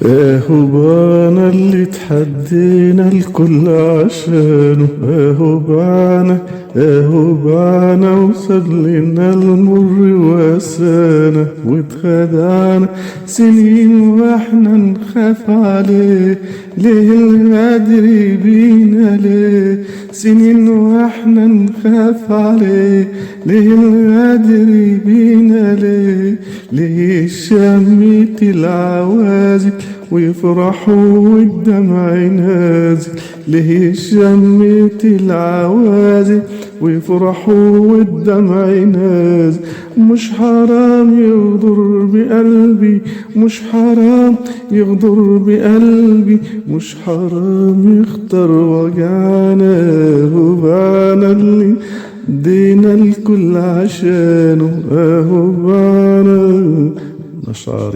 اهو بانا اللي تحدينا الكل عشانه، اهو بانا اهو بانا وسلنا المر وسانا واتخدعنا سنين واحنا نخاف عليه، ليه الغدر بينا ليه؟ سنين واحنا نخاف عليه، ليه الغدر بينا ليه؟ ليه شميت العوازل ويفرحوا والدمع نازل، ليه شميت العوازل ويفرحوا والدمع نازل؟ مش حرام يغدر بقلبي، مش حرام يغدر بقلبي، مش حرام يختار وجعنا. اهو بانا اللي دينا الكل عشانه، اهو بانا. مشاعري.